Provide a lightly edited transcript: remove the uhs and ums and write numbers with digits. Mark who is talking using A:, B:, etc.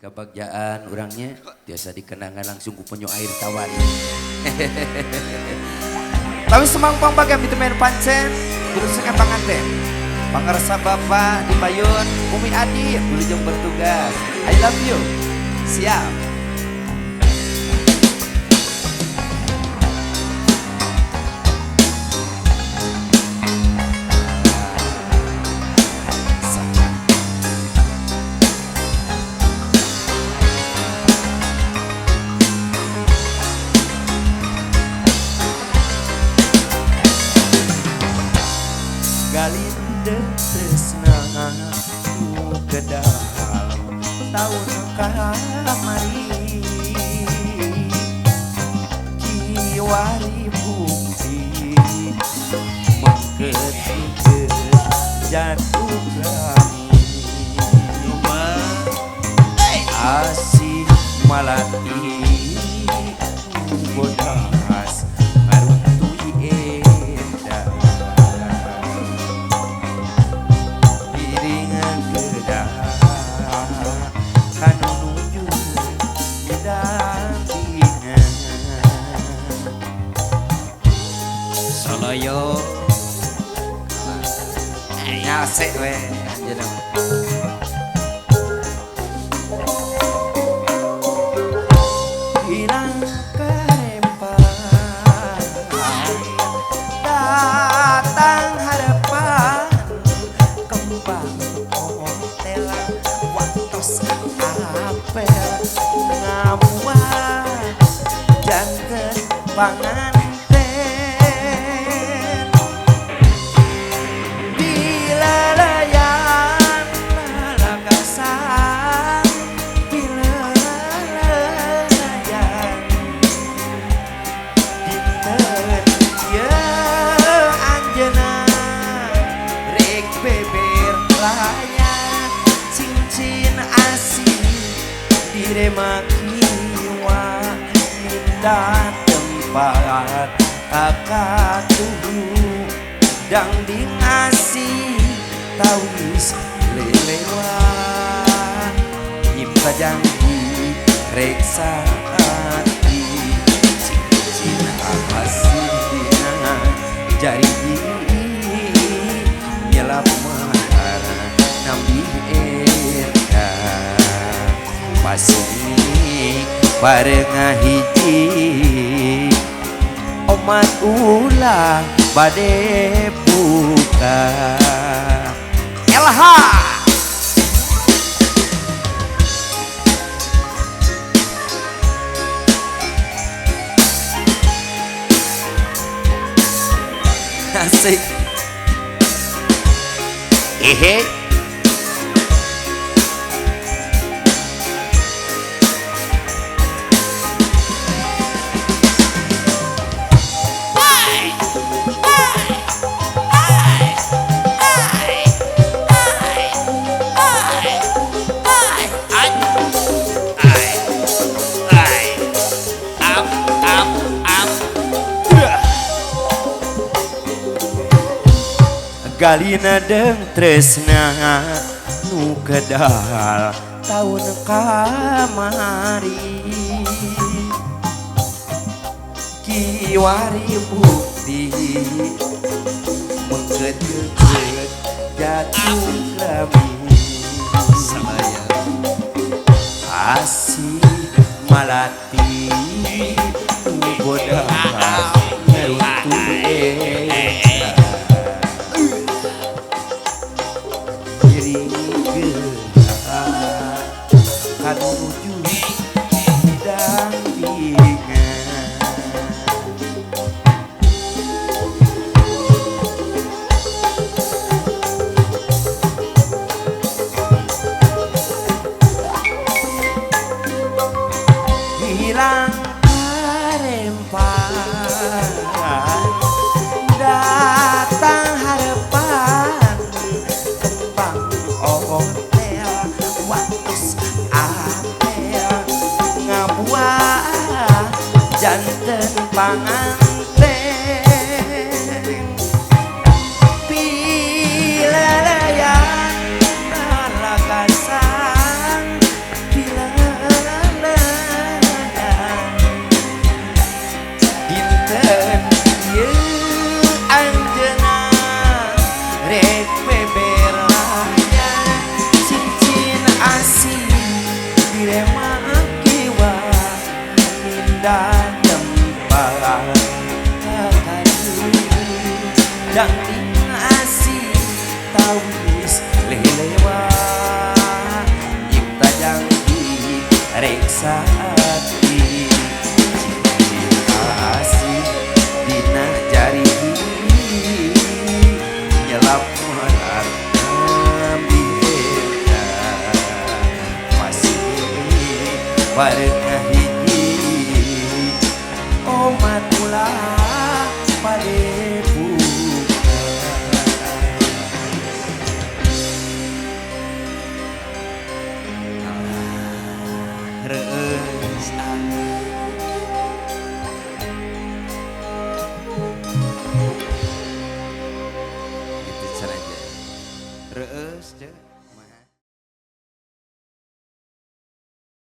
A: Kabagjaan urangnya biasa dikenangan langsung ku penyu air tawar. Tapi semangpang bagian itu main pancen, dirusak panganten. Pangarsa Bapak di payun, Umi Adi wilujeng bertugas. I love you. Siap. Galinde tresna nu kedal taun kamari kiwari bukti mengket jatuh kami asih malati bodas ngaruntui endah piringan kedah kanu nuju dampingan
B: Soloyo
A: nyasek we anjeunna. Hilang kerempan datang harapan kembang hotel waktos apel ngamuan janten panganten dilalayan lalakasan dilalayan dinten ieu anjeunna rek beber layar cincin asih direma kiwa minta tempat kakatuhu dangding asih tawis lelewat nyipta janji reksa hati cincin asih dina jari nyelap mahar nambi endah pasti bareng hiji omat ulah bade buka LH asik hehe. Galina deng tresna nu kedal taun kamari kiwari bukti mengket-ket jatuh kami
B: Salaya
A: asih malati bodas ngeruntuh kanuju dampingan hilang karempan datang harapan kembang hotel waktus apel ngabuah janten panganten pilalayan lalakasan pilalayan pindah tempat dangding asih tawis lelewa nyipta janji reksa hati cinta asih dina jari nyelap masih bareng hiji omat ulah padepukan. Reus gitu caranya. Reus.